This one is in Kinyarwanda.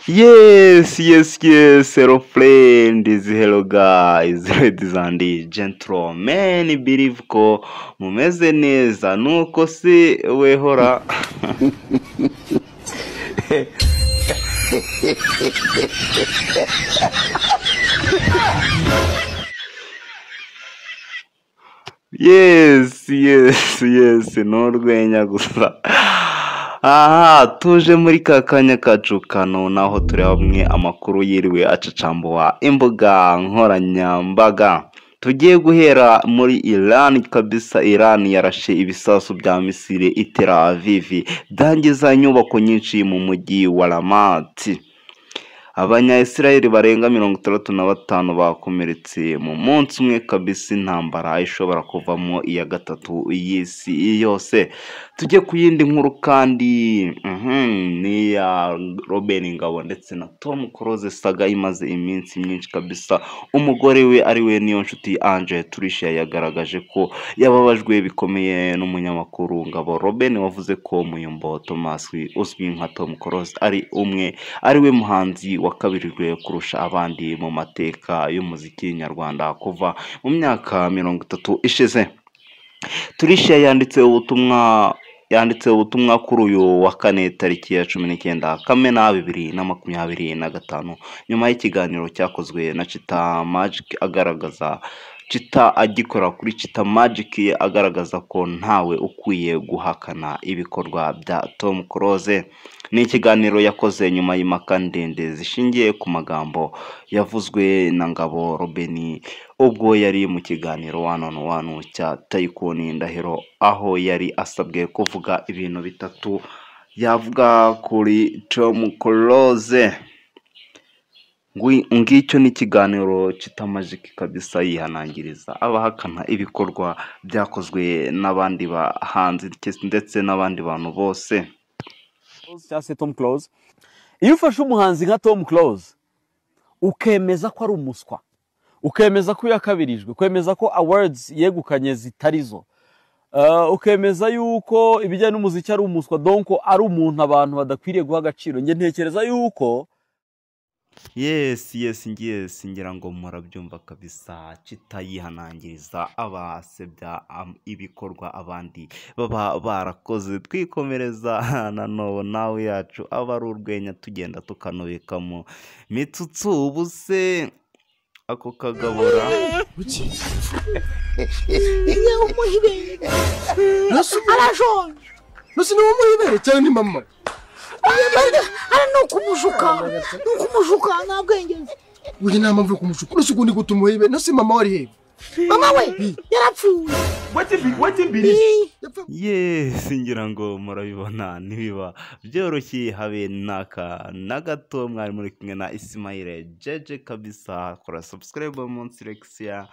Yes, yes, yes, hello friends, hello guys, ladies and gentlemen, believe ko mumeze neza, nuko se wehora. Yes, yes, yes, ni urwenya gusa. Aha, tuje muri ka kanya kacu kano naho tureba bamwe amakuru yiriwe acacambuwa imbuga nkoranyambaga. Tugiye guhera muri Iran kabisa. Iran yarashe ibisasu bya misile i Tel Aviv byangiza inyubako nyinshi mu mujyi wa Ramat. Abanya-Israel barenga 65 bakomeretse mu munsi umwe kabisa. Intambara ishobora kuvamo iya gatatu y'isi yose. Tujye ku yindi nkuru kandi ni iya Robert Ngabo ndetse na Tom Close, saga imaze iminsi myinshi kabisa. Umugore we ari we Niyonshuti Ange Tricia yagaragaje ko yababajwe bikomeye n'umunyamakuru Ngabo Robert wavuze ko Muyombo Thomas uzwi nka Tom Close ari umwe ari we muhanzi wakabirijwe kurusha abandi mu mateka y'umuziki nyarwanda kuva mu myaka 30 ishize. Tricia yanditse ubutumwa kuri uyu wa kane tariki ya 19 Kamena 2025 nyuma y'ikiganiro cyakozwe na Chita Magic agaragaza Chita agikora kuri Chita Magic agaragaza ko ntawe ukwiye guhakana ibikorwa bya Tom Close. Ni ikiganiro yakoze nyuma y'impaka ndende zishingiye ku magambo yavuzwe na Ngabo Robeni ubwo yari mu kiganiro One on One cya Tycoon Ndahiro, aho yari asabwe kuvuga ibintu bitatu yavuga kuri Tom Close. Ngicyo ni ikiganiro Chita Magic kabisa, yihanangiriza abahakana ibikorwa byakozwe n'abandi bahanzi ndetse n'abandi bantu bose. Cyangwa Tom Close. Iyo ufashe umuhanzi nka Tom Close ukemeza ko ari umuswa, ukemeza ko yakabirijwe, ukemeza ko awards yegukanye zitarizo, ukemeza yuko ibijyanye n'umuziki ari umuswa, donc ari umuntu abantu badakwiriye guha agaciro. Njye ntekereza yuko yes, yes, yes, ngira ngo murabyumva kabisa. Chita yihanangiriza abasebya ibikorwa abandi baba barakoze. Twikomereza na nobo nawe yacu aba ari urwenya tugenda tukanubikamo mitsutsu. Ubuse ako kagabura cyane mama nukumushuka nabwengeze. Uri nta mpamvu yo kumushuka, nose ugundi gutumuhibe, nose mama wari he? Mama we yarapfuye. Yes, ngira ngo murabibona nibiba byoroshye habe naka na gato. Mwari muri kumwe na Ismail Jeje kabisa. Kora subscribe munsi Lexia.